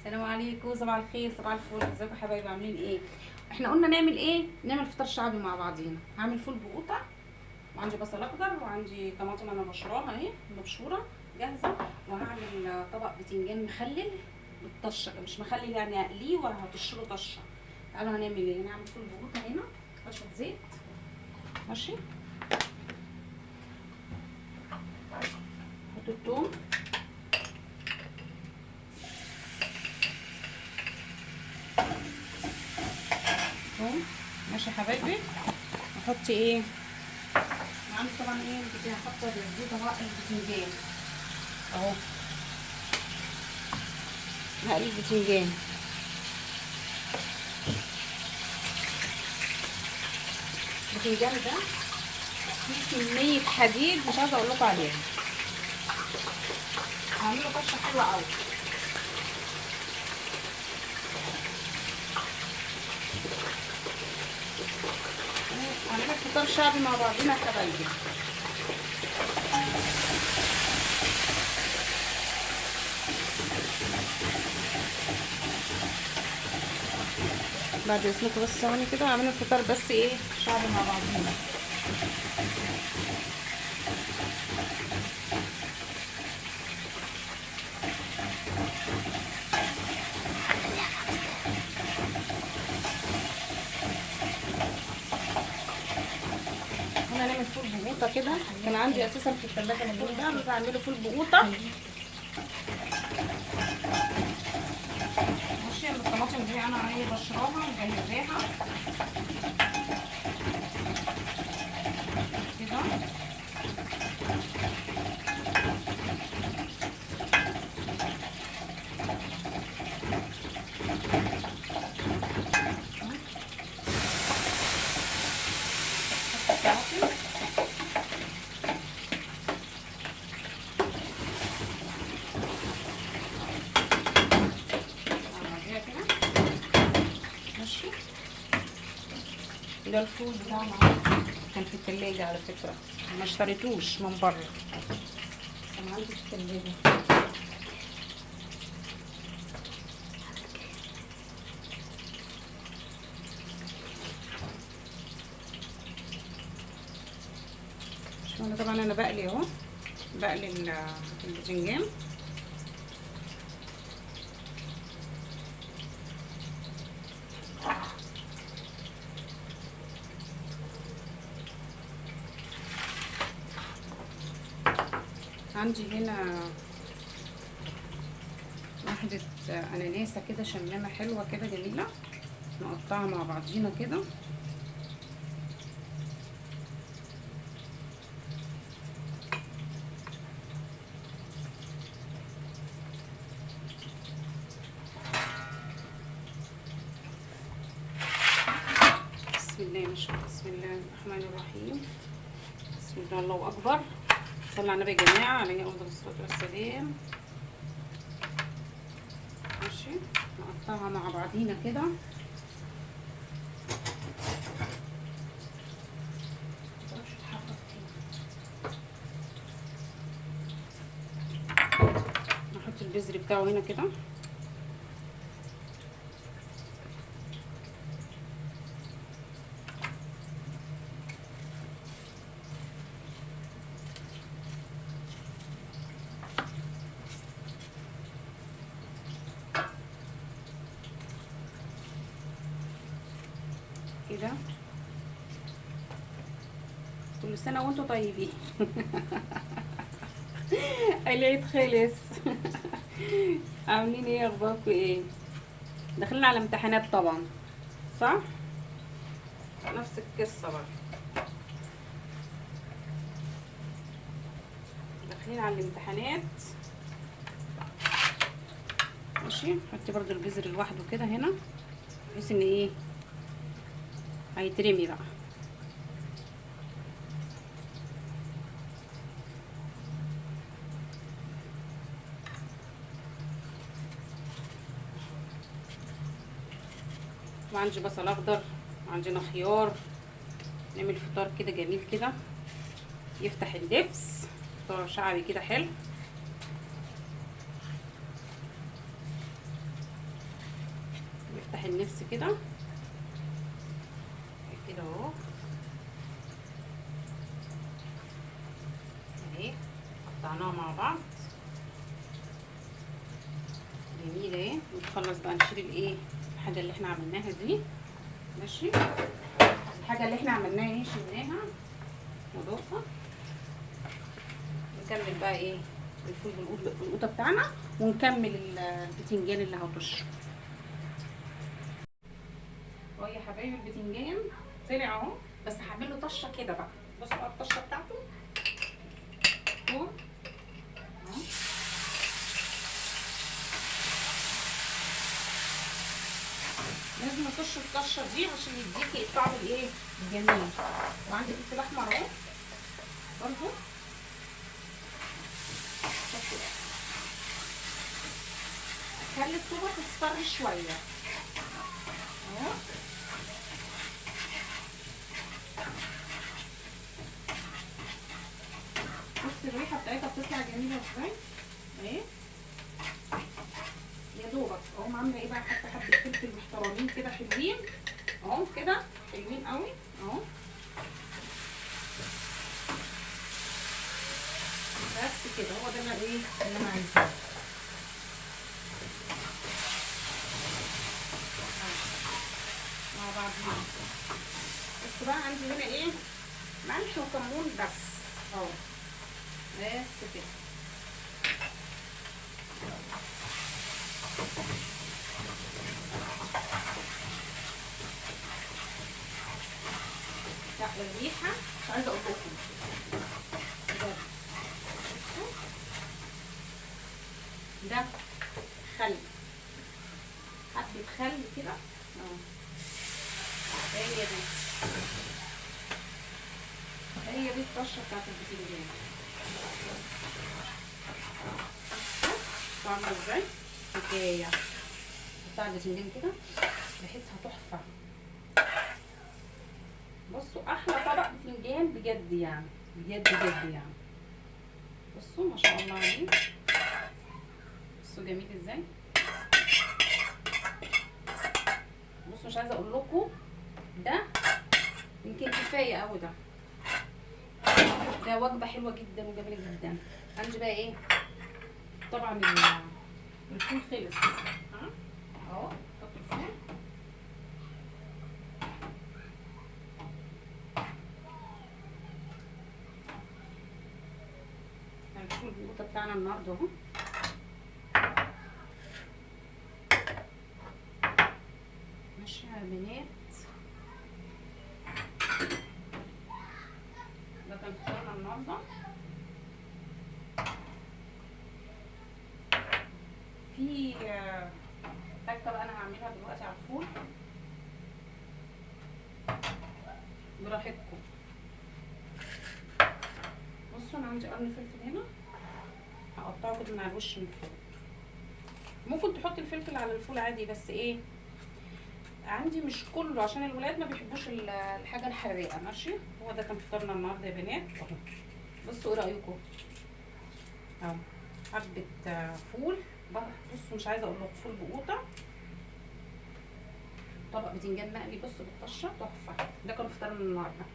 السلام عليكم، صباح الخير، صباح الفل. ازيكم يا حبايبي؟ عاملين ايه؟ احنا قلنا نعمل ايه؟ نعمل فطار شعبي مع بعضينا. هعمل فول بقوطه، وعندي بصل اخضر، وعندي طماطم انا بشراها اهي مبشوره جاهزة، وهعمل طبق بتنجان مخلل بالطشه، مش مخلل يعني اقلية وهطش له طشه. تعالوا هنعمل ايه؟ هنعمل فول بقوطه هنا، رشه زيت، ماشي، نحط الثوم، ماشي يا حبايبي. نحط ايه؟ عندي طبعا ايه كده، حاطه الزيت اهو، البتنجان اهو، هقلي البتنجان. البتنجان ده فيه كمية حديد مش عايزه اقول لكم عليها، هعمله طشه حلوة قوي. هنعمل فطار شعبي مع بعضينا يا حبايبي. بعد اذنكم بس ثواني كده، هعمل فطار بس ايه شعبي مع بعضينا. هنعمل فول بقوطه كده، كان عندي اساسا في الثلاجة الفول ده، بس هعمله فول بقوطه. ماشي. الطماطم دي انا ايه بشراها ومجهزاها كده. ماشي. ده الفول بتاعنا كان في التلاجة على فكرة، ما اشتريتوش من بره، كان عندي في التلاجة. شوفوا طبعا انا بقلي اهو، بقلي البتنجان. عندي هنا واحدة اناناسة كده شمامة حلوة كده جميلة، نقطعها مع بعضينا كده. بسم الله ما شاء الله، بسم الله الرحمن الرحيم، بسم الله الله اكبر. صلوا على النبي يا جماعة، عليه افضل الصلاة والسلام. ماشي، نقطعها مع بعضينا كده. نحط البذر بتاعه هنا كده. كده. كل سنة وانتم طيبين. العيد خلص. عاملين ايه؟ اخباركم ايه؟ داخلين على امتحانات طبعا، صح؟ نفس القصة برضه، داخلين على الامتحانات. ماشي. حطي برضو البذر لوحده كده هنا، بحيث ان ايه هيترمي بقى. وعندي بصل اخضر، وعندنا خيار. نعمل فطار كده جميل كده يفتح النفس، فطار شعبي كده حلو. تفتح النفس كده كده اهو. اهي قطعناها مع بعض جميلة اهي. نخلص بقى نشيل الايه الحاجة اللي احنا عملناها دي. ماشي، الحاجة اللي احنا عملناها اهي شلناها نضيفها. نكمل بقى ايه الفول بالقوطه بتاعنا، ونكمل البتنجان اللي هطشه. اهو يا حبايبي البتنجان طلع اهو، بس هعمل له طشه كده بقى. بصوا بقى الطشه بتاعته اهو. لازم اطش الطشه دي عشان يديكي الطعم الايه الجميل. وعندي فلفل احمر اهو برضه. خلي الطوبه تصفر شوية اهو. بصي الريحة بتاعتها بتطلع جميلة ازاي اهي. يا دوبك اقوم عامله ايه بقى، حتى حبه فلفل محترمين كده حلوين اهو كده، حلوين قوي اهو. بس كده هو ده اللي ايه اللي انا عايزاه. مع بعض بس بقى عندي هنا ايه ملح وكمون بس اهو، بس كده. لا الريحة مش عايزه اقول لكم بجد. ده خل، حبه خل كده اهو. هي دي هي دي الطشه بتاعت البتنجان. عامله ازاي حكاية بتاع البتنجان كده، ريحتها تحفة. بصوا احلى طبق بتنجان بجد يعني، بجد بجد يعني. بصوا ما شاء الله عليه، بصوا جميل ازاي. بصوا مش عايزه اقول لكم ده يمكن كفاية قوي. ده وجبة حلوة جدا وجميلة جدا. عندي بقى ايه طبعا الفول خلص اهو، حط الفول. الفول بالقوطه بتاعنا النهارده اهو. ماشي يا بنات، ده كان فطارنا النهارده. في تكه بقى انا هعملها دلوقتي على الفول براحتكم. بصوا انا عندي قرن فلفل هنا هقطعه كده من على الوش من فوق. ممكن تحط الفلفل على الفول عادي، بس ايه عندي مش كله عشان الولاد ما بيحبوش الحاجة الحراقه. ماشي، هو ده كان فطارنا النهارده يا بنات اهو. بصوا ايه رايكم اهو، حبه فول. بصوا مش عايزه اقول لكم، فول بقوطه، طبق بتنجان مقلي، بصوا بالطشه تحفة. ده كان فطارنا النهارده.